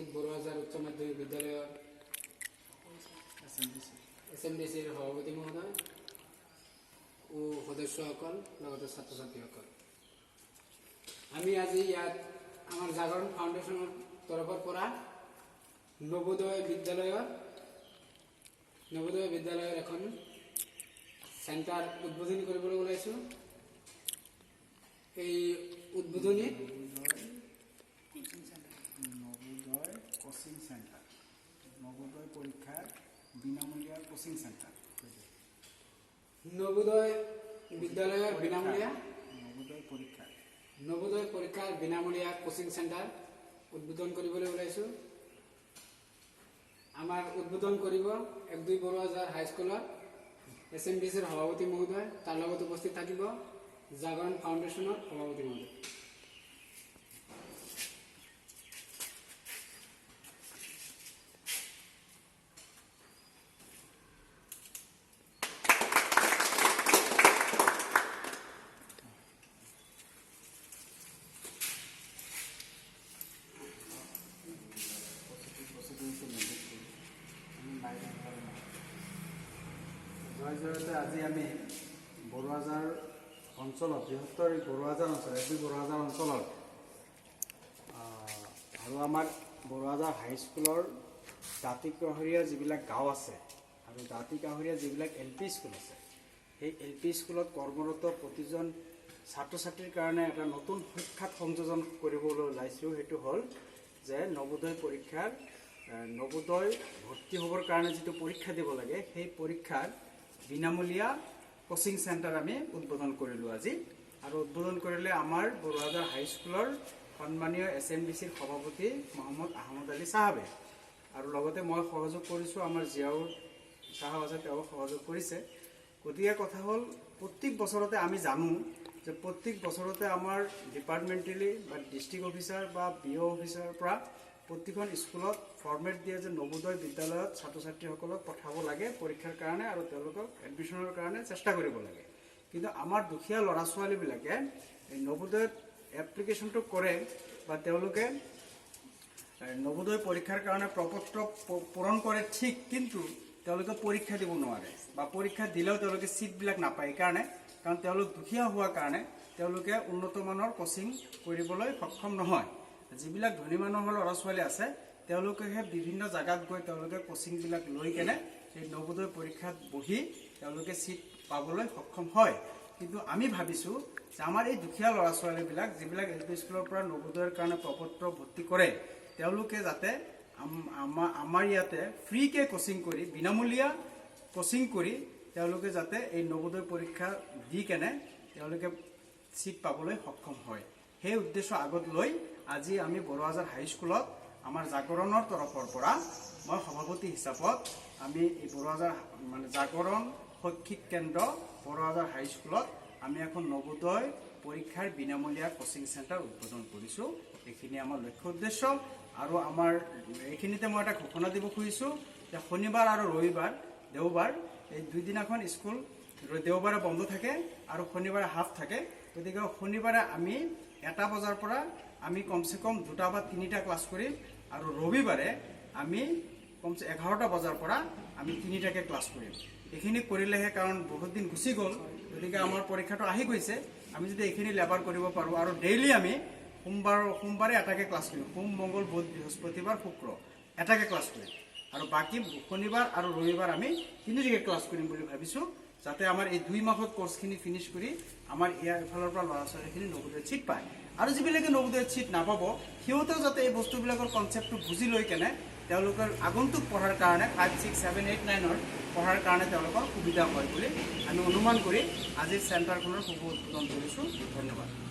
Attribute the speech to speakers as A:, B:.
A: এক দুই বৰুৱাজাৰ উচ্চ মাধ্যমিক বিদ্যালয়ৰ এছ এম ডি চিৰ সভাপতি মহোদয় ও সদস্যসকল, লগতে ছাত্ৰ ছাত্ৰীসকল, আমি আজি ইয়াত আমাৰ জাগৰণ ফাউণ্ডেশ্যনৰ তৰফৰ পৰা নৱোদয় বিদ্যালয়ৰ এখন চেণ্টাৰ উদ্বোধনী কৰিবলৈ ওলাইছোঁ। এই উদ্বোধনীত
B: নৱোদয় কোচিং চেণ্টাৰ, নৱোদয় পৰীক্ষাৰ বিনামূলীয়া কোচিং চেণ্টাৰ।
A: নৱোদয় বিদ্যালয়ৰ বিনামূলীয়া
B: নৱোদয় পৰীক্ষাৰ
A: নৱোদয় পৰীক্ষাৰ বিনামূলীয়া কোচিং চেণ্টাৰ উদ্বোধন কৰিবলৈ ওলাইছোঁ। আমাৰ উদ্বোধন কৰিব এক দুই বৰুৱাজাৰ হাইস্কুলৰ এছ এম বি চিৰ সভাপতি মহোদয়। তাৰ লগত উপস্থিত থাকিব জাগৰণ ফাউণ্ডেশ্যনৰ সভাপতি মহোদয়।
B: জয় জয়তে আজি আমি বৰুৱাজাৰ অঞ্চলত, বৃহত্তৰ এই বৰুৱাজাৰ অঞ্চল, এক দুই বৰুৱাজাৰ অঞ্চলত আৰু আমাৰ বৰুৱাজাৰ হাইস্কুলৰ দাঁতি কাষৰীয়া যিবিলাক গাঁও আছে আৰু দাঁতি কাষৰীয়া যিবিলাক এল পি স্কুল আছে, সেই এল পি স্কুলত কৰ্মৰত প্ৰতিজন ছাত্ৰ ছাত্ৰীৰ কাৰণে এটা নতুন শিক্ষাত সংযোজন কৰিবলৈ ওলাইছোঁ। সেইটো হ'ল যে নৱোদয় পৰীক্ষাৰ নৱোদয় ভৰ্তি হ'বৰ কাৰণে যিটো পৰীক্ষা দিব লাগে, সেই পৰীক্ষাৰ বিনামূলীয়া কোচিং চেণ্টাৰ আমি উদ্বোধন কৰিলোঁ আজি। আৰু উদ্বোধন কৰিলে আমাৰ বৰুৱাজাৰ হাইস্কুলৰ সন্মানীয় এছ এম ডি চিৰ সভাপতি মহম্মদ আহমদ আলী চাহাবে আৰু লগতে মই সহযোগ কৰিছোঁ। আমাৰ জিয়াউৰ চাহাব আছে, তেওঁ সহযোগ কৰিছে। গতিকে কথা হ'ল, প্ৰত্যেক বছৰতে আমি জানো যে প্ৰত্যেক বছৰতে আমাৰ ডিপাৰ্টমেণ্টেলি বা ডিষ্ট্ৰিক্ট অফিচাৰ বা বি অ' অফিচাৰৰ পৰা প্ৰতিখন স্কুলত ফৰ্মেট দিয়ে যে নৱোদয় বিদ্যালয়ত ছাত্ৰ ছাত্ৰীসকলক পঠাব লাগে পৰীক্ষাৰ কাৰণে আৰু তেওঁলোকক এডমিশ্যনৰ কাৰণে চেষ্টা কৰিব লাগে। কিন্তু আমাৰ দুখীয়া ল'ৰা ছোৱালীবিলাকে এই নৱোদয়ত এপ্লিকেশ্যনটো কৰে বা তেওঁলোকে নৱোদয় পৰীক্ষাৰ কাৰণে প্ৰপত্ৰ পূৰণ কৰে ঠিক, কিন্তু তেওঁলোকে পৰীক্ষা দিব নোৱাৰে বা পৰীক্ষা দিলেও তেওঁলোকে ছিটবিলাক নাপায়। এইকাৰণে, কাৰণ তেওঁলোক দুখীয়া হোৱাৰ কাৰণে তেওঁলোকে উন্নত মানৰ কোচিং কৰিবলৈ সক্ষম নহয়। যিবিলাক ধনী মানুহৰ ল'ৰা ছোৱালী আছে, তেওঁলোকেহে বিভিন্ন জেগাত গৈ তেওঁলোকে কোচিংবিলাক লৈ কেনে সেই নৱোদয় পৰীক্ষাত বহি তেওঁলোকে ছিট পাবলৈ সক্ষম হয়। কিন্তু আমি ভাবিছোঁ যে আমাৰ এই দুখীয়া ল'ৰা ছোৱালীবিলাক, যিবিলাক এল পি স্কুলৰ পৰা নৱোদয়ৰ কাৰণে প্ৰপত্ৰ ভৰ্তি কৰে, তেওঁলোকে যাতে আমাৰ ইয়াতে ফ্ৰীকে কোচিং কৰি, বিনামূলীয়া কোচিং কৰি তেওঁলোকে যাতে এই নৱোদয় পৰীক্ষা দি কেনে তেওঁলোকে ছিট পাবলৈ সক্ষম হয়, সেই উদ্দেশ্য আগত লৈ আজি আমি বৰুৱাজাৰ হাইস্কুলত আমাৰ জাগৰণৰ তৰফৰ পৰা মই সভাপতি হিচাপত আমি এই বৰুৱাজাৰ মানে জাগৰণ শৈক্ষিক কেন্দ্ৰ বৰুৱাজাৰ হাইস্কুলত আমি এখন নৱোদয় পৰীক্ষাৰ বিনামূলীয়া কোচিং চেণ্টাৰ উদ্বোধন কৰিছোঁ। এইখিনি আমাৰ লক্ষ্য উদ্দেশ্য। আৰু আমাৰ এইখিনিতে মই এটা ঘোষণা দিব খুজিছোঁ যে শনিবাৰ আৰু ৰবিবাৰ, দেওবাৰ, এই দুইদিনাখন স্কুল দেওবাৰে বন্ধ থাকে আৰু শনিবাৰে হাফ থাকে। গতিকে শনিবাৰে আমি 1টা বজাৰ পৰা আমি কমচে কম দুটা বা তিনিটা ক্লাছ কৰিম আৰু ৰবিবাৰে আমি কমচে 11টা বজাৰ পৰা আমি তিনিটাকে ক্লাছ কৰিম। এইখিনি কৰিলেহে, কাৰণ বহুত দিন গুচি গ'ল, গতিকে আমাৰ পৰীক্ষাটো আহি গৈছে। আমি যদি এইখিনি লেবাৰ কৰিব পাৰোঁ আৰু ডেইলি আমি সোমবাৰে এটাকে ক্লাছ কৰিম। সোম, মংগল, বুধ, বৃহস্পতিবাৰ, শুক্ৰ এটাকে ক্লাছ কৰিম আৰু বাকী শনিবাৰ আৰু ৰবিবাৰ আমি তিনিটাকে ক্লাছ কৰিম বুলি ভাবিছোঁ, যাতে আমাৰ এই 2 মাহত কৰ্চখিনি ফিনিছ কৰি আমাৰ ইয়াৰ এইফালৰ পৰা ল'ৰা ছোৱালীখিনি নৱোদয়ত ছিট পায় আৰু যিবিলাকে নৱোদয়ত ছিট নাপাব, সিহঁতেও যাতে এই বস্তুবিলাকৰ কনচেপ্টটো বুজি লৈ কেনে তেওঁলোকৰ আগন্তুক পঢ়াৰ কাৰণে, 5, 6, 7, 8, 9ৰ পঢ়াৰ কাৰণে তেওঁলোকৰ সুবিধা হয় বুলি আমি অনুমান কৰি আজিৰ চেণ্টাৰখনৰ শুভ উদ্বোধন কৰিছোঁ। ধন্যবাদ।